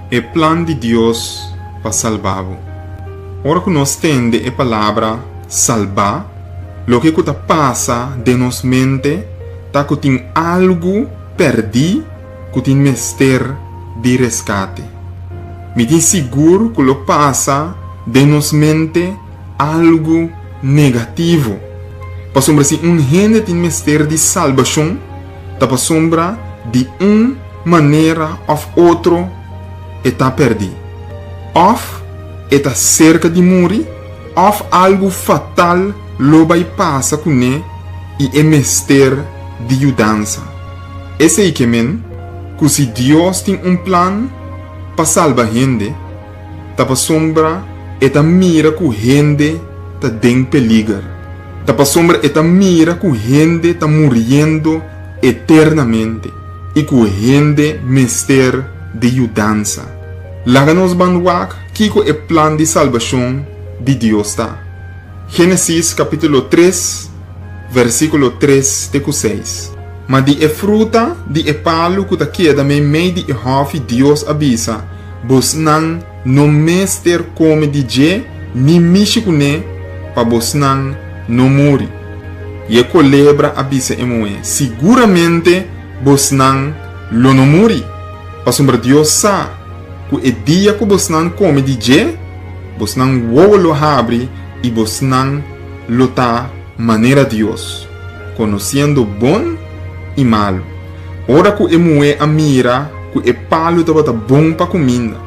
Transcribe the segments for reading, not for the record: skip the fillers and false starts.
E plan di Dios pa salba bo. Ora ku nos tende e palabra salbá, loke ku ta pasa den nos mente ta ku tin algu pèrdí ku tin mester di reskate. Mi tin sigur ku lo pasa den nos mente algu negativo, pasobra si un hende tin mester di salbashon, ta pasobra di un manera òf otro e ta pèrdí, òf e ta serka di muri, òf algu fatal lo bai pasa kuné i e mester di yudansa. Esei ke men ku si Dios tin un plan pa salba hende, ta pasobra e ta mira ku hende ta den peliger. Ta pasobra e ta mira ku hende ta muriendo eternamente i ku hende mester di yudansa. Laga nos ban wak kiko e plan di salbashon di Dios ta. Génesis kapítulo tres, versíkulo tres te ku seis. Ma di e fruta di e palu ku ta keda meimei di e hòfi Dios a bisa, Bosnan no mester kome di dje ni mishi kuné, pa bosnan no muri. I e kolebra a bisa e muhé, Siguramente bosnan lo no muri, pasobra Dios sa ku e dia ku bosnan kome di dje, bosnan wowo lo habri i bosnan lo ta manera Dios, konosiendo bon i malu. Ora ku e muhé a mira ku e palu tabata bon pa kuminda,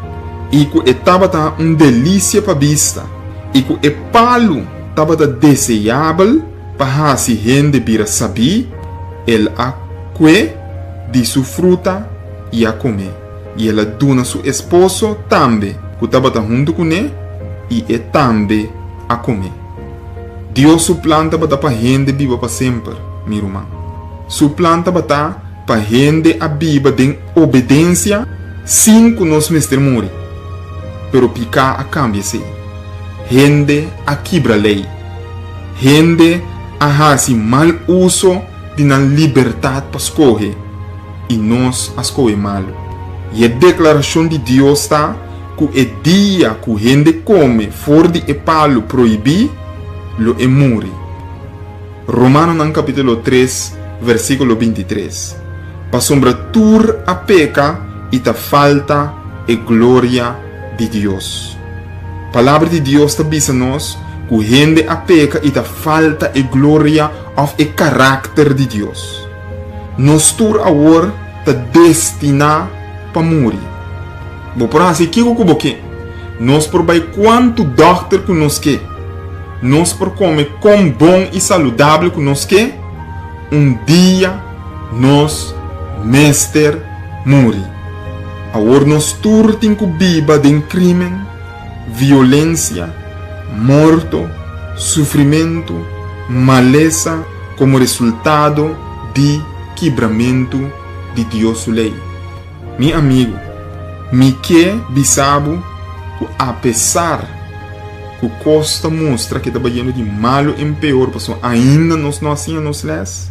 i ku e tabata un delisia pa bista, i ku e palu tabata deseabel pa hasi hende bira sabí, el a kue di su fruta i a kome. I el a duna su esposo tambe, ku tabata huntu kuné, i e tambe a kome. Dios su plan tabata pa hende biba pa semper, mi ruman. Su plan tabata pa hende a biba den obedensia sin ku nos mester muri. Pero piká a kambia esei. Hende a kibra lei. Hende a hasi mal uso di nan libertat pa skohe, i nos a skohe malu. I e deklarashon di Dios ta ku e dia ku hende kome for di e palu prohibí, lo e muri. Romanonan kapítulo tres, versíkulo bintitres, Pasobra tur a peka i ta falta e gloria di Dios. Palabra di Dios ta bisa nos ku hende a peka i ta falta e gloria òf e karakter di Dios. Nos tur awor ta destiná pa muri. Bo por hasi kiko ku bo ke. Nos por bai kuantu dòkter ku nos ke. Nos por kome kon bon i saludabel ku nos ke, un dia nos mester muri. Awor nos tur tin ku biba den krímen, violensia, morto, sufrimentu, malesa komo resultado di kibramentu di Dios su lei. Mi amigu, mi ke bisa bo ku apesar ku kos ta mustra ke ta bayendo di malu en peor pasobra ainda nos no a siña nos lès,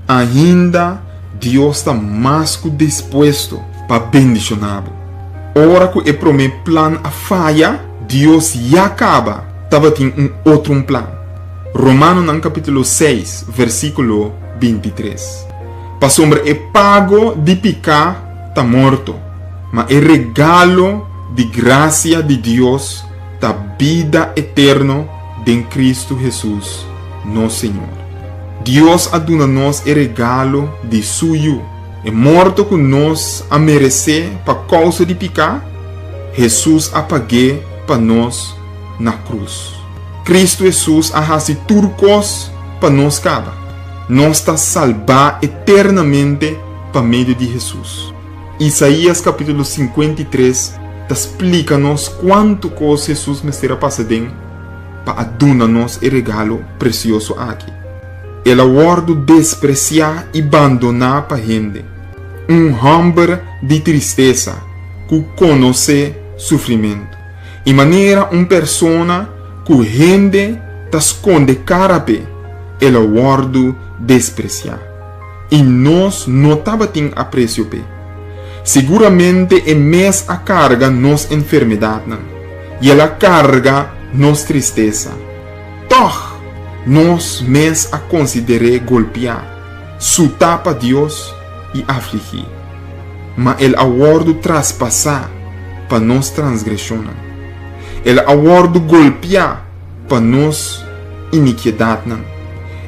ainda Dios ta mas ku dispuesto pa bendishoná bo. Ora ku e promé plan a faya, Dios ya kaba tabatin un otro un plan. Romanonan kapítulo seis, versíkulo bintitres. Pasobra e pago di piká ta morto, ma e regalo di grasia di Dios ta bida eterno den Kristu Hesus, nos Señor. Dios a duna nos e regalo di Su Yu. E morto ku nos a meresé pa kousa di piká, Hesus a pag'é pa nos na krus. Kristu Hesus a hasi tur kos pa nos kaba. Nos ta salbá eternamente pa medio di Hesus. Isaías kapítulo 53 ta splika nos kuantu kos Hesus mester a pasa den pa a duna nos e regalo presioso aki. El a wòrdu despresiá i bandoná pa hende, un hòmber di tristesa ku konosé sufrimentu, i manera un persona ku hende ta skonde kara p'e, el a wòrdu despresiá, i nos no tabatin apresio p'e. Siguramente e mes a karga nos enfermedatnan, i el a karga nos tristesa. Tòg, nos mes a konsider'é golpiá, sutá pa Dios i afligí. Ma el a wòrdu traspasá pa nos transgreshonnan, el a wòrdu golpiá pa nos inikiedatnan.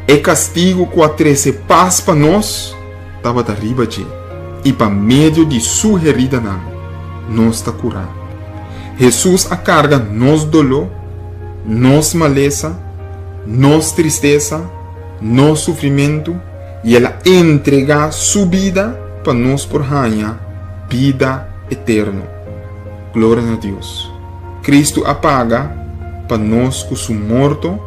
E kastigu ku a trese pas pa nos tabata riba dje, i pa medio di su heridanan nos ta kurá. Hesus a karga nos doló, nos malesa, nos tristesa, nos sufrimentu, i el a entregá su bida pa nos por haña bida eterno. Gloria na Dios! Kristu a paga pa nos ku su morto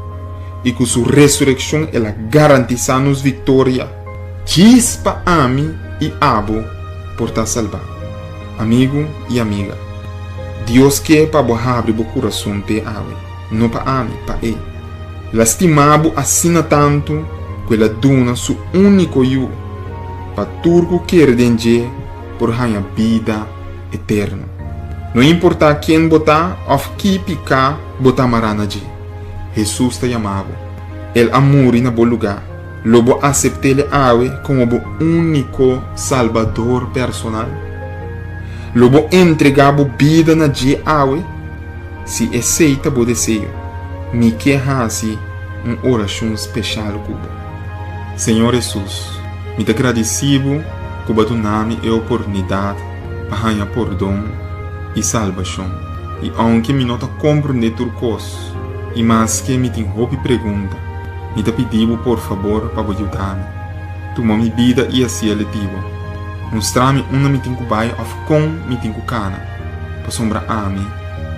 i ku su resurekshon el a garantisá nos viktoria djis pa ami i abo por ta salbá. Amigu i amiga, Dios ke pa bo habri bo kurason p'e awe, no pa ami, pa e. El a stima bo asina tantu ku el a duna su úniko Yu pa tur ku kere den dje por haña bida eterno. No importá ken bo ta òf ki piká bo ta mará na dje, Hesus ta yama bo. El a muri na bo lugá. Lo bo asept'El awe komo bo úniko Salbador personal? Lo bo entregá bo bida na dje awe? Si esei ta bo deseo, mi ke hasi un orashon speshal ku bo. Señor Hesus, mi ta gradisí bo ku bo a duna mi e oportunidat pa haña pordon i salbashon. I ounke mi no ta komprondé tur kos, i maske mi tin hopi pregunta, mi ta pidi bo por fabor pa bo yuda mi. Tuma mi bida i hasiel di bo. Mustra mi unda mi tin ku bai òf kon mi tin ku kana, pasobra ami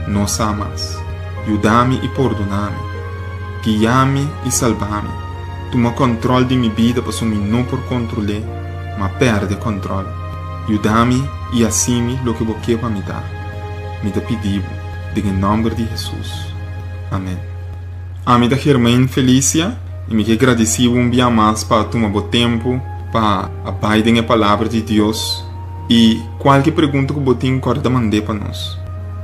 no sa mas. Yuda mi i pordona mi. Guia mi i salba mi. Tuma kòntròl di mi bida pasobra mi no por kontrol'é, m'a pèrdè kòntròl. Yuda mi i hasi mi loke bo ke pa mi ta. Mi ta pidi bo, den e nòmber di Hesus. Amèn. Ami ta Germain Felicia i mi ke gradisí bo un bia mas pa a tuma bo tempu pa a bai den e Palabra di Dios i kualke pregunta ku bo tin kòrda mand'é pa nos.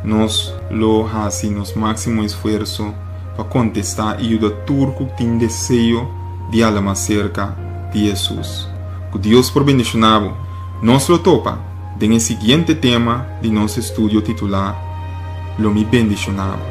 Nos lo hasi nos máksimo esfuerso pa kontestá i yuda tur ku tin deseo di hala mas serka di Hesus. Ku Dios por bendishoná bo. Nos lo topa den e siguiente tema di nos estudio titulá Lo Mi Bendishoná Bo.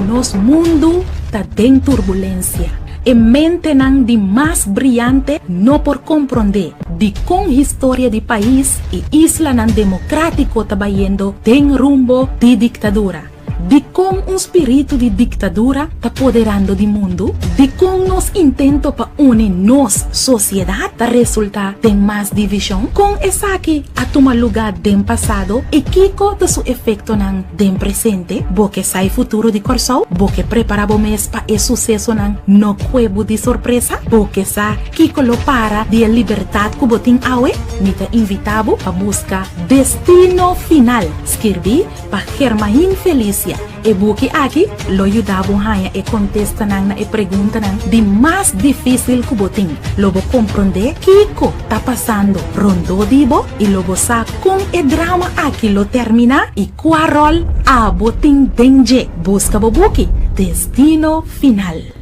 Nos mundu ta den turbulensia. E mentenan di mas briante no por komprondé dikon historia di pais i islanan demokratiko ta bayendo den rumbo di diktadura. Dikon un spiritu di diktadura ta poderando di mundu? Dikon nos intento pa uni nos sosiedat ta resultá den mas divishon? Kon esaki a tuma lugá den pasado i kiko ta su efektonan den presente? Bo ke sa e futuro di Kòrsou? Bo ke prepará bo mes pa e susesonan no kue bo di sorpresa? Bo ke sa kiko lo para di e libertat ku bo tin awe? Mi ta invitá bo pa buska Destino Final, skirbí Pa Germain Felicia, e buki aki lo yuda bo haña e kontestanan na e preguntanan di mas difísil ku bo tin. Lo bo komprondé kiko ta pasando rondó di bo i lo bo sa kon e drama aki lo terminá i kua ròl abo tin den dje. Buska bo buki, Destino Final.